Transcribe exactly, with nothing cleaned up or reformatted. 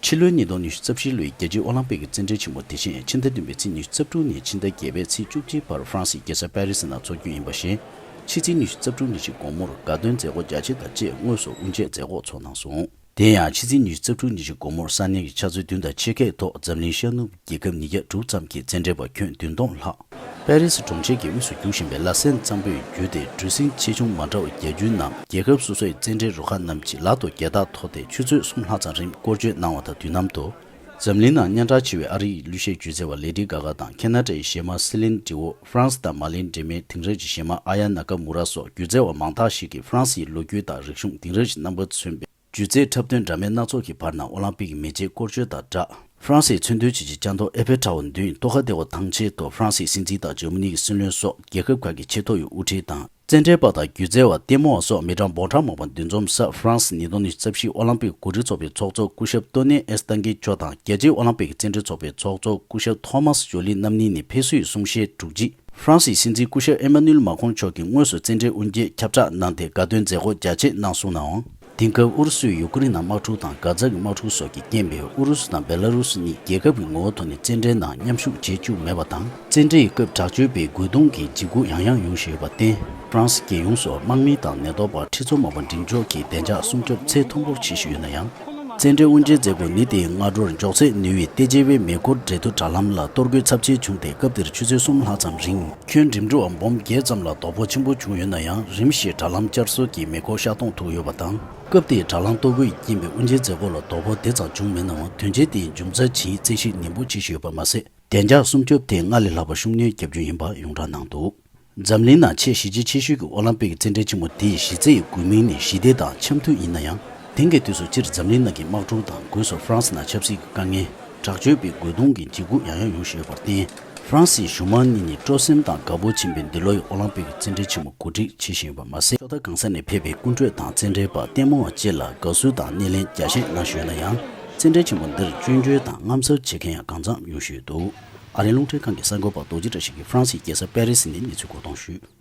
ཕྱི་ལོའི་ཉིས་སྟོང་ཉི་ཤུ་རྩ་བཞི་ལོའི་རྒྱལ་སྤྱིའི་ཨོ་ལིམ་པིག་གི་རྩེད་འགྲན་ཆེན་མོ་དེ་བཞིན་ཕྱི་ཟླ་བདུན་པའི་ཚེས་ཉི་ཤུ་རྩ་དྲུག་ནས་ཕྱི་ཟླ་བརྒྱད་པའི་ཚེས་བཅུ་གཅིག་བར་ཧྥ་རན་སིའི་རྒྱལ་ས་པེ་རི་སི་ནང་འཚོགས་རྒྱུ་ཡིན་པ་བཞིན། ཕྱི་ཚེས་ཉི་ཤུ་རྩ་དྲུག་ཉིན་གྱི་དགོང་མོར་དགའ་སྟོན་མཛད་སྒོ་རྒྱ་ཆེ་དང་བཅས་དངོས་སུ་དབུ་འབྱེད་མཛད་སྒོ་ཚོགས་གནང་སོང་། དེ་ཡང་ཕྱི་ཚེས་ཉི་ཤུ་རྩ་དྲུག་ཉིན་གྱི་དགོང་མོར་ས་གནས་ཀྱི་ཆུ་ཚོད་བདུན་དང་ཕྱེད་ཀའི་ཐོག་འཛམ་གླིང་ཤར་ནུབ་རྒྱལ་ཁབ་ཉིས་བརྒྱ་དྲུག་ཙམ་གྱི་རྩེད་འགྲན་པ་ཁྱོན་བདུན་སྟོང་ལྷག་པེ་རི་སི་གྲོང་ཁྱེར་གྱི་དབུས་སུ་རྒྱུག་བཞིན་པའི་ལ་སེན་གཙང་པོས་བརྒྱུད་དེ་གྲུ་གཟིངས་ཆེ་ཆུང་མ་འདྲ་བ་བརྒྱད་ཅུའི་ནང་རྒྱལ་ཁབ་སོ་སོའི་རྩེད་འགྲན་རུ་ཁག་རྣམས་ཀྱིས་ལ་དང་རྒྱལ་ཐག་ཐོག་སྟེ་ཆུ་ཚོད་གསུམ་ལྷག་ཙམ་རིང་སྐོར་སྐྱོད་གནང་བ་དང་། དུས་ནམ་དུ་འཛམ་གླིང་ནང་སྙན་གྲགས་ཆེ་བའི་ཨ་རིའི་གླུ་གཞས་སྒྱུ་རྩལ་བ་ལེ་ཌི་གྷ་གྷ་དང་ཁེ་ན་ཌའི་གཞས་མ་སི་ལིན་ཌི་ཝོ། ཧྥ་རན་སི་དང་མ་ལེན་འདྲེས་མའི་དེང་རབས་ཀྱི་གཞས་མ་ཨ་ཡ་ན་ཀ་མུ་ར་སོགས་སྒྱུ་རྩལ་བ་མང་དག་ཞིག་གིས་ཧྥ་རན་སིའི་ལོ་རྒྱུས་དང་རིག་གཞུང་། དེང་རབས་ཀྱི་རྣམ་པ་མཚོན་པའི་སྒྱུ་རྩལ་འཁྲབ་སྟོན་འདྲ་མིན་སྣ་ཚོགས་ཀྱི་བར་ན་ཨོ་ལིམ་པིག་གི་མེ་ལྕེ་སྐོར་སྐྱོད་དང་སྦྲགས། ཧྥ་རན་སིའི་མཚོན་དོན་ཆེ་ཆེ་ལྕགས་མདོག་ཨེ་ཕེལ་ཊ་ཝར་མདུན་རྟོགས་ཁ་བདེ་བ་ཐང་ཆེན་དུ་ཧྥ་རན་སིའི་སྲིད་འཛིན་དང་འཇར་མ་ནི་གི་སྲིད་བློན་སོགས་རྒྱལ་ཁབ་ཁག་གི་ཆེས་མཐོ་བའི་དབུ་ཁྲིད་དང་། རྩེད་འགྲན་པ་དང་སྒྱུ་རྩལ་བ། ལྟད་མོ་བ་སོགས་མི་གྲངས་འབུམ་ཕྲག་མང་པོ་འདུ་འཛོམས་ས། ཧྥ་རན་སི་ཉིས་སྟོང་ཉི་ཤུ་རྩ་བཞི་ཨོ་ལིམ་པིག་གོ་སྒྲིག་ཚོགས་པའི་ཚོགས་གཙོ་སྐུ་ཞབས་ཏོ་ནེ་ཨེས་ཏང་ཀི་མཆོག་དང་། རྒྱལ་སྤྱིའི་ཨོ་ལིམ་པིག་རྩེད་འགྲན་ཚོགས་པའི་ཚོགས་གཙོ་སྐུ་ཞབས་ཐོ་མཱས་ཇོ་ལི་རྣམ་གཉིས་ནས་ཕེབས་བསུའི་གསུང་བཤད་གྲུབ་རྗེས། ཧྥ་རན་སིའི་སྲིད་འཛིན་སྐུ་ཞབས་ཨེ་མ་ནུ་ཨེལ་མཱ་ཁོང་མཆོག་གིས་དངོས་སུ་རྩེད་འགྲན་དབུ་འབྱེད་ཁྱབ་བསྒྲགས་གནང་སྟེ་དགའ་སྟོན་མཛད་སྒོ་རྒྱ་ཆེ་གནང་སོང་ནའང་། དེང་སྐབས་ཨུ་རུ་སུས་ཡུ་ཀེ་རེན་ནང་དམག་འཁྲུག་དང་གྷ་ཛ་གི་དམག་འཁྲུག་སོགས་ཀྱི་རྐྱེན་པས། ཨུ་རུ་སུ་དང་བེ་ལ་རུ་སུ་གཉིས་རྒྱལ་ཁབ་ཀྱི་ངོ་བོ་ཐོག་ནས་རྩེད་འགྲན་ནང་མཉམ་ཞུགས་བྱེད་བཅུག་མེད་པ་དང་། རྩེད་འགྲན་གྱི་སྐབས་དྲག་སྤྱོད་པའི་རྒོལ་རྡུང་གི་འཇིགས་སྐུལ་ཡང་ཡང་ཡོང་བཞིན་ཡོད་པར་བརྟེན། ཧྥ་རན་སི་རྒྱལ་ཡོངས་སུ་དམག་མི་དང་ནད་ཐོག་པ་ཁྲི་ཚོ་མང་པོ་འགྲིམ་འཇོག་གིས་བདེ་འཇགས་སྲུང་སྐྱོབ་ཚད་མཐོན་པོར་བྱེད་བཞིན་ཡོད་ན་ཡང་། རྩེད་འགྲན་དབུ་འབྱེད་མཛད་སྒོ་ཉིན་དེའི་སྔ་དྲོར་མགྱོགས་ཚད་ནུས་པའི་ཏེ་ཇེ་ཝེ་མེ་འཁོར་འགྲན་བསྡུར་དྲ་ལམ་ལ་གཏོར་རྒོལ་ཚབས་ཆེན་བྱུང་སྟེ། སྐབས་དེར་ཆུ་ཚོད་གསུམ་ལྷག་ཙམ་རིང་། ཁྱོན་འགྲིམ་འགྲུལ་བ་འབུམ་བརྒྱད་ཙམ་ལ་དོ་ཕོག་ཆེན་པོ་བྱུང་ཡོད་ན་ཡང་། རིམ་བཞིན་དྲ་ལམ་བསྐྱར་གསོ་གྱིས་མེ་འཁོར་ཤར་གཏོང་ཐུབ་ཡོད་པ་དང་། སྐབས་དེའི་དྲ་ལམ་གཏོར་རྒོལ་གྱི་རྐྱེན་པས་དབུ་འབྱེད་མཛད་སྒོ་ལ་དོ་ཕོག་དེ་ཙམ་བྱུང་མེད་ནའང་། དོན་རྐྱེན་དེའི་འབྱུང་རྩ་ཇི་ཡིན་རྩད་ཞིབ་ནན་པོ་བྱེད་བཞིན་ཡོད་པ་མ་ཟད། བདེ་འཇགས་སྲུང་སྐྱོབ་ཐད་སྔར་ལས་ལྷག་པ་ཤུགས་སྣོན་བརྒྱབ་རྒྱུ་ཡིན་པ་ཡོངས་གྲགས་གནང་འདུག་འཛམ་གླིང་ནང་ཆེས་གཞི་རྒྱ་ཆེ་ཤོས་ཀྱི་ཨོ་ལིམ་པིག་རྩེད་འགྲན་ཆེན་མོ་དེའི་གཞི་རྩའི་དགོས་དམིགས་ནི་ཞི་བདེ་དང་འཆམ་མཐུན་ཡིན་ན་ཡང་། དེང་གི་དུས་སུ་སྤྱིར་འཛམ་གླིང་ནང་གི་དམག་འཁྲུག་དང་། སྒོས་སུ་ཧྥ་རན་སི་ནང་ཆབ་སྲིད་ཀྱི་དཀའ་ངལ། དྲག་སྤྱོད་པའི་རྒོལ་རྡུང་གི་འཇིགས་སྐུལ་ཡང་ཡང་ཡོང་བཞིན་ཡོད་པར་བརྟེན། ཧྥ་རན་སིའི་གཞུང་མང་གཉིས་ནས་སྤྲོ་སེམས་དང་དགའ་པོ་ཆེན་པོས་འདི་ལོའི་ཨོ་ལིམ་པིག་རྩེད་འགྲན་ཆེན་མོ་གོ་སྒྲིག་བྱེད་བཞིན་ཡོད་པ་མ་ཟད། ཕྱོགས་མཐའ་གང་ས་ནས་ཕེབས་པའི་སྐུ་མགྲོན་དང་རྩེད་འགྲན་པ། ལྟད་མོ་བ་བཅས་ལ་དགའ་བསུ་དང་སྣེ་ལེན་རྒྱ་ཆེ་གནང་བཞིན་ཡོད་ན་ཡང་། རྩེད་འགྲན་ཆེན་མོ་འདིར་སྐྱོན་བརྗོད་དང་དངངས་འཚབ་བྱེད་མཁན་ཡང་གང་འཚམ་ཡོང་བཞིན་ཡོད་འདུག་ཨ་རིའི་རླུང་འཕྲིན་ཁང་གི་གསར་འགོད་པ་རྡོ་རྗེ་བཀྲ་ཤིས་ཀྱིས་ཧྥ་རན་སིའི་རྒྱལ་ས་པེ་རི་སི་ནས་གནས་ཚུལ་མགོ་འདོན་ཞུས།